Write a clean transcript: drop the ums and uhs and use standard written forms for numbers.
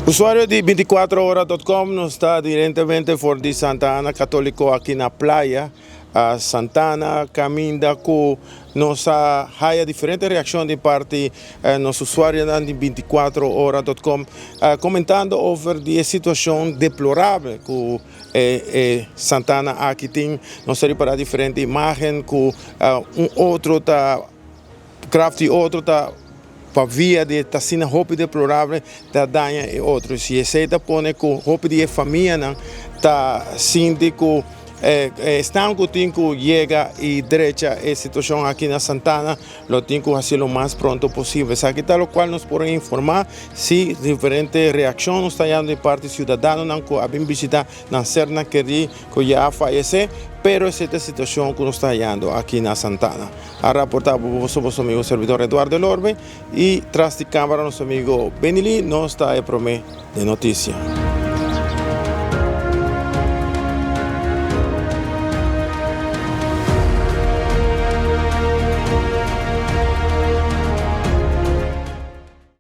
Usuario di 24hora.com, nos ta directamente for di Santa Ana Catolico aki na Playa, a Santana, caminda cu nos a haya diferente reaccion di parti nos usuarionan di 24hora.com comentando over di e situacion deplorabel cu e Santana aki tin. Nos a ripara diferente imagen cu un otro ta graf di otro ta pa via di ta asina hopi deplorabel ta daña e otro. Si esey ta pone cu hopi di e famianan ta sinti cu esnan cu tin cu yega y drecha e situacion aki na Santana lo tin cu haci lo mas pronto posibel. Esaki ta locual nos por informa. Si diferente reaccion nos ta hayando di parti ciudadanonan cu a bin bishita nan sernan keri cu ya a fayece, pero esey ta e situacion cu nos ta hayando aki na Santana. A raporta bo boso boso amigo servidor Eduardo Elorbe y tras di camara nos amigo Benny Lee. Nos ta e prome den noticia.